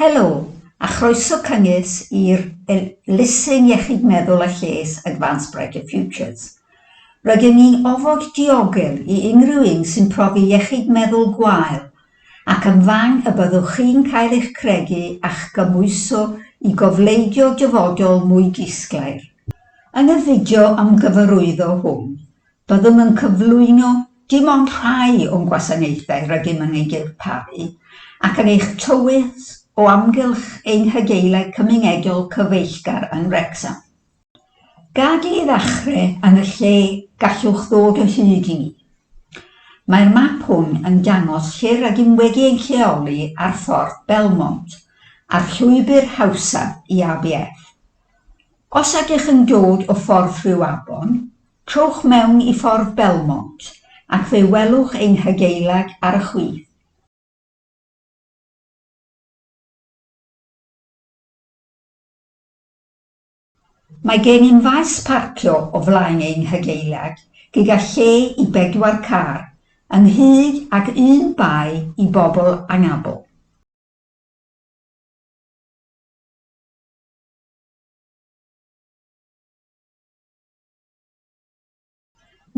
Helo, a chroeso cynnes i'r elusen iechyd meddwl a lles Advanced Brighter Futures. Rydyn ni'n ofod diogel i unrhyw un sy'n profi iechyd meddwl gwael ac yn fan y byddwch chi'n cael eich credu a'ch gymhwyso i gofleidio dyfodol mwy disglair. Yn y fideo ymgyfarwyddo hwn, Byddwn yn cyflwyno dim ond rhai o'n gwasanaethau rydym yn eu darparu ac yn eich tywys o amgylch ein hadeilad cymunedol cyfeillgar yn Wrecsam. Gad i ni ddechrau yn y lle gallwch ddod o hyd i ni. Mae'r map hwn yn dangos lle rydym wedi ein lleoli ar Ffordd Belmont, a'r llwybr hawsaf i ABF. Os ydych yn dod o Ffordd Rhiwabon, trowch mewn i Ffordd Belmont ac fe welwch ein hadeilad ar y chwith. Mae gennym faes parcio o flaen ein hadeilad gyda lle i bedwar car, ynghyd ag un bae i bobl anabl.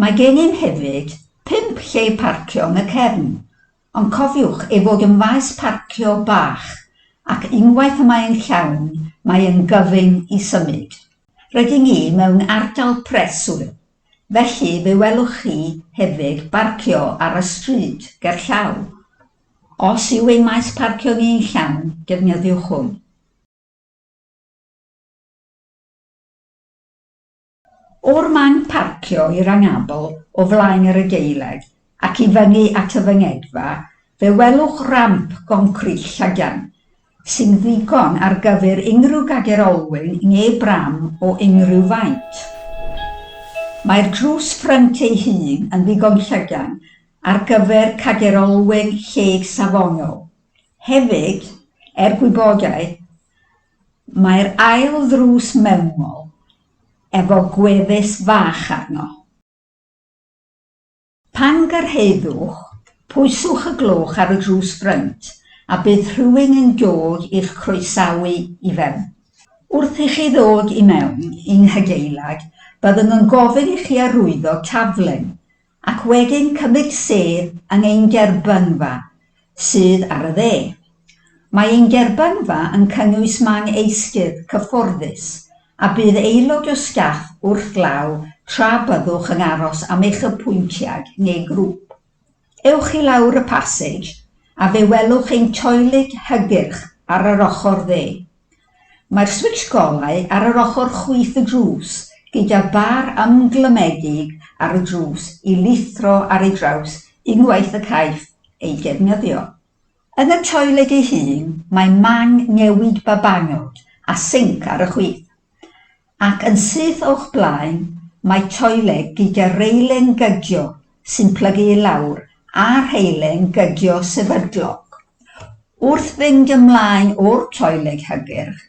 Mae gennym hefyd pump lle parcio yn y cefn, ond cofiwch ei fod yn faes parcio bach ac unwaith y mae'n llawn mae yn gyfyng i symud. Rydyn ni mewn ardal preswyl, felly fe welwch chi hefyd barcio ar y stryd gerllaw. Os yw ein maes parcio ni'n llawn, defnyddiwch hwn. O'r man parcio i'r anabl o flaen yr adeilad ac i fyny at y fynedfa, fe welwch ramp goncrit llydan, sy'n ddigon ar gyfer unrhyw gadair olwyn neu bram o unrhyw faint. Mae'r drws ffrynt ei hun yn ddigon llydan ar gyfer cadair olwyn lled safonol. Hefyd, er gwybodaeth, Mae'r ail ddrws mewnol efo gwefus fach arno. Pan gyrhaeddwch, pwyswch y gloch ar y drws ffrynt a bydd rhywun yn dod i'ch croesawu i fewn. Wrth i chi ddod i mewn i'n hadeilad, byddwn yn gofyn i chi arwyddo taflen ac wedyn cymryd sedd yn ein derbynfa, sydd ar y dde. Mae ein derbynfa yn cynnwys man eistedd cyfforddus a bydd aelod o staff wrth law tra byddwch yn aros am eich apwyntiad neu grŵp. Ewch i lawr y pasej a fe welwch ein toiled hygyrch ar yr ochr dde. Mae'r switsh golau ar yr ochr chwith y drws, gyda bar ymglymedig ar y drws i lithro ar ei draws unwaith y caiff ei defnyddio. Yn y toiled ei hun mae man newid babanod a sinc ar y chwith. Ac yn syth o'ch blaen mae toiled gyda reilen gydio sy'n plygu i lawr a rheilen gydio sefydlog. Wrth fynd ymlaen o'r toiled hygyrch,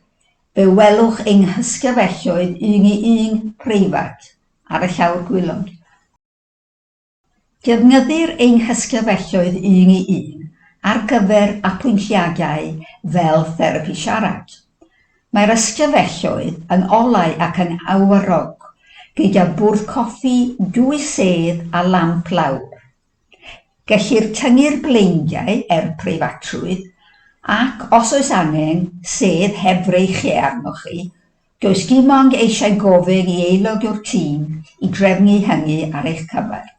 fe welwch ein hystafelloedd un i un preifat ar y llawr gwaelod. Defnyddir ein hystafelloedd un i un ar gyfer apwyntiadau fel therapi siarad. Mae'r ystafelloedd yn olau ac yn awyrog, gyda bwrdd coffi, dwy sedd a lamp lawr. Gellir tynnu'r bleindiau er preifatrwydd ac, os oes angen, sedd heb freichiau arnoch chi, Does dim ond eisiau gofyn i aelod o'r tîm i drefnu hynny ar eich cyfer.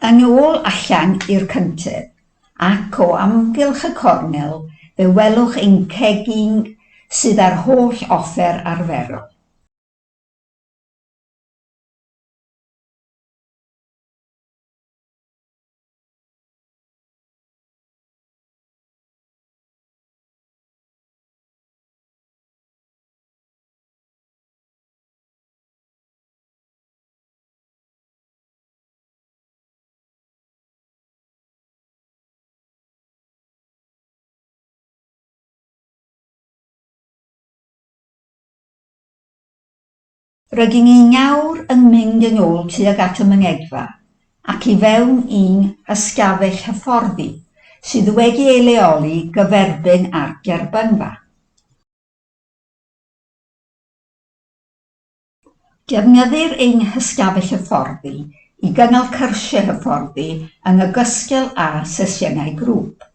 Yn ôl allan i'r cyntedd, ac o amgylch y cornel fe welwch ein cegin sydd â'r holl offer arferol. Rydyn ni nawr yn mynd yn ôl tuag at y mynedfa ac i fewn i'n hystafell hyfforddi sydd wedi ei leoli gyferbyn â'r derbynfa. Defnyddir ein hystafell hyfforddi i gynnal cyrsiau hyfforddi yn ogystal â sesiynau grŵp.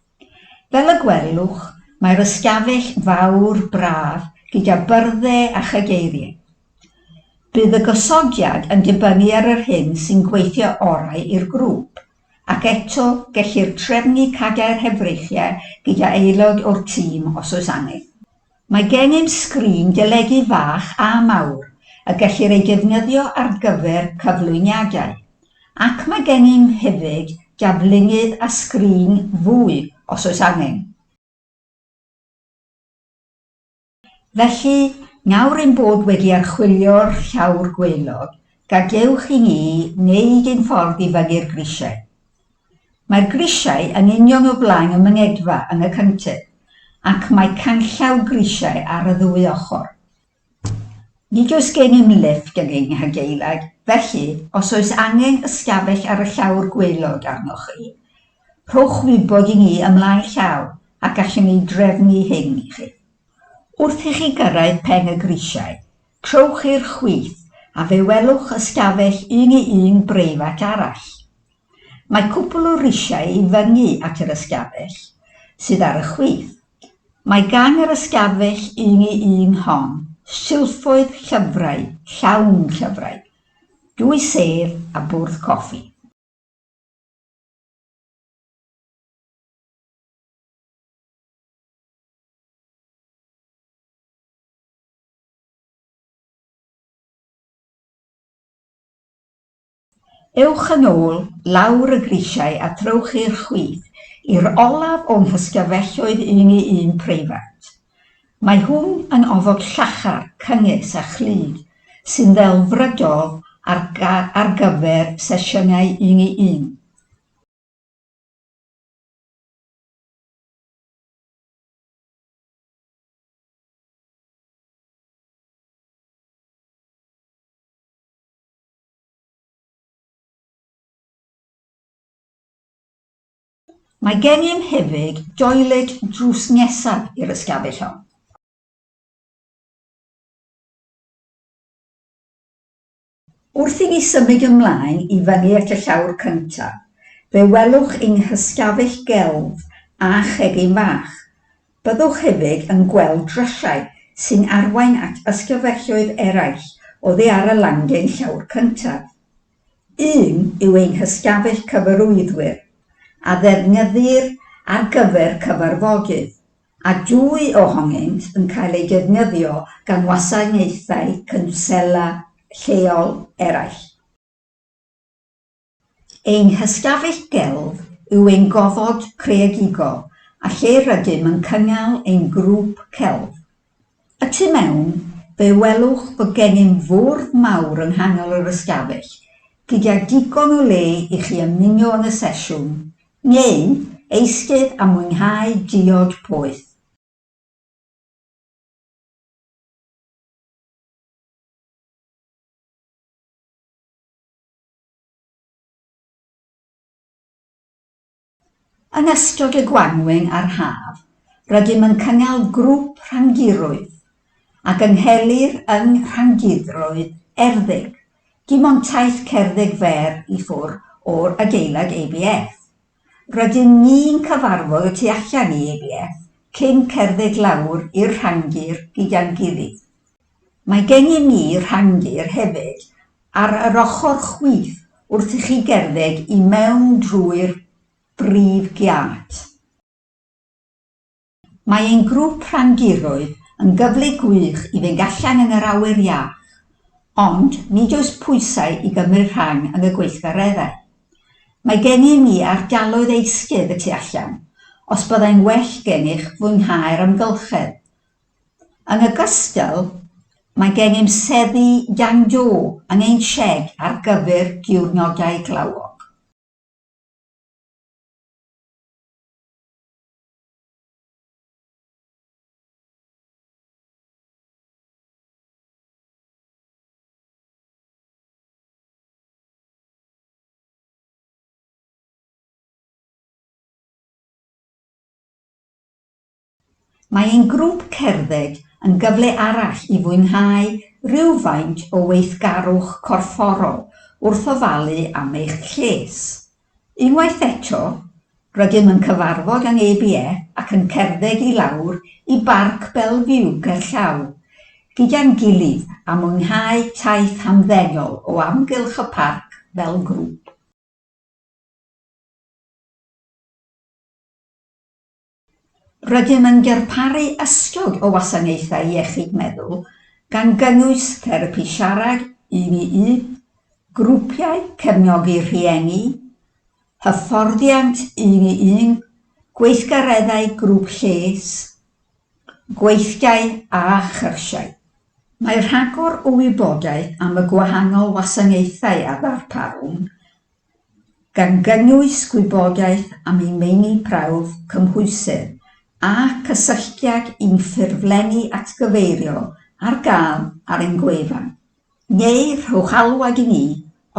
Fel y gwelwch, mae'r ystafell fawr braf gyda byrddau a chadeiriau. Bydd y gosodiad yn dibynnu ar yr hyn sy'n gweithio orau i'r grŵp, ac eto gellir trefnu cadair heb freichiau gyda aelod o'r tîm os oes angen. Mae gennym sgrin deledu fach a mawr y gellir ei defnyddio ar gyfer cyflwyniadau, ac mae gennym hefyd daflunydd a sgrin fwy os oes angen. Felly, nawr ein bod wedi archwilio'r llawr gwaelod, gadewch i ni wneud ein ffordd i fyny'r grisiau. Mae'r grisiau yn union o flaen y mynedfa yn y cyntedd, ac mae canllaw grisiau ar y ddwy ochr. Nid oes gennym lifft yn ein hadeilad, felly os oes angen ystafell ar y llawr gwaelod arnoch chi, rhowch wybod i ni ymlaen llaw a gallwn ni drefnu hyn i chi. Wrth i chi gyrraedd pen y grisiau, trowch i'r chwith a fe welwch ystafell un i un breifat arall. Mae cwpl o risiau i fyny at yr ystafell, sydd ar y chwith. Mae gan yr ystafell un i un hon silffoedd llyfrau llawn llyfrau, dwy sedd a bwrdd coffi. Ewch yn ôl lawr y grisiau a trowch i'r chwith i'r olaf o'n hystafelloedd un i un preifat. Mae hwn yn ofod llachar, cynnes a chlyd sy'n ddelfrydol ar ar gyfer sesiynau un i un. Mae gennym hefyd doiled drws nesaf i'r ystafell hon. Wrth i ni symud ymlaen i fyny at y llawr cyntaf, fe welwch ein hystafell gelf a chegin fach. Byddwch hefyd yn gweld drysau sy'n arwain at ystafelloedd eraill oddi ar y landin llawr cyntaf. Un yw ein hystafell cyfarwyddwyr, a ddefnyddir ar gyfer cyfarfodydd, a dwy ohonynt yn cael eu defnyddio gan wasanaethau cwnsela lleol eraill. Ein hystafell gelf yw ein gofod creadigol a lle rydym yn cynnal ein grŵp celf. Y tu mewn, fe welwch fod gennym fwrdd mawr yng nghanol yr ystafell, gyda digon o le i chi ymuno yn y sesiwn, neu eistedd a mwynhau diod poeth. Yn ystod y gwanwyn a'r haf, rydym yn cynnal grŵp rhandiroedd, a gynhelir yng Rhandiroedd Erddig, dim ond taith cerdded fer i ffwrdd o'r adeilad ABF. Rydyn ni'n cyfarfod y tu allan i ABF cyn cerdded lawr i'r rhandir gyda'n gilydd. Mae gennym ni rhandir hefyd ar yr ochr chwith wrth i chi gerdded i mewn drwy'r brif giât. Mae ein grŵp rhandiroedd yn gyfle gwych i fynd allan yn yr awyr iach, ond nid oes pwysau i gymryd rhan yn y gweithgareddau. Mae gennym ni ardaloedd eistedd y tu allan, os byddai'n well gennych fwynhau'r amgylchedd. Yn ogystal, mae gennym seddi dan do yn ein sied ar gyfer diwrnodau glawog. Mae ein grŵp cerdded yn gyfle arall i fwynhau rhywfaint o weithgarwch corfforol wrth ofalu am eich lles. Unwaith eto, rydym yn cyfarfod yng ABF ac yn cerdded i lawr i Barc Belle Vue gerllaw, gyda'n gilydd a mwynhau taith hamddenol o amgylch y parc fel grŵp. Rydym yn darparu ystod o wasanaethau iechyd meddwl, gan gynnwys therapi siarad un i un, grwpiau cefnogi rhieni, hyfforddiant un i un, gweithgareddau grŵp lles, gweithdai a chyrsiau. Mae rhagor o wybodaeth am y gwahanol wasanaethau a ddarparwn gan gynnwys gwybodaeth am ein meini prawf cymhwysedd a cysylltiad i'n ffurflenni atgyfeirio ar gael ar ein gwefan. Neu rhowch alwad i ni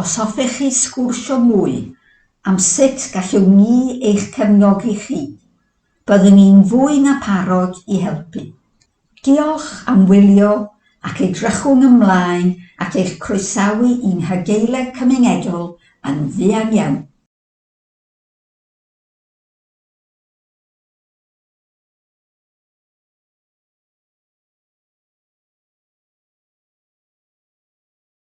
os hoffech chi sgwrsio mwy am sut gallwn ni eich cefnogi chi. Byddwn ni'n fwy na pharod i helpu. Diolch am wylio ac edrychwn ymlaen at eich croesawu i'n hadeilad cymunedol yn fuan iawn.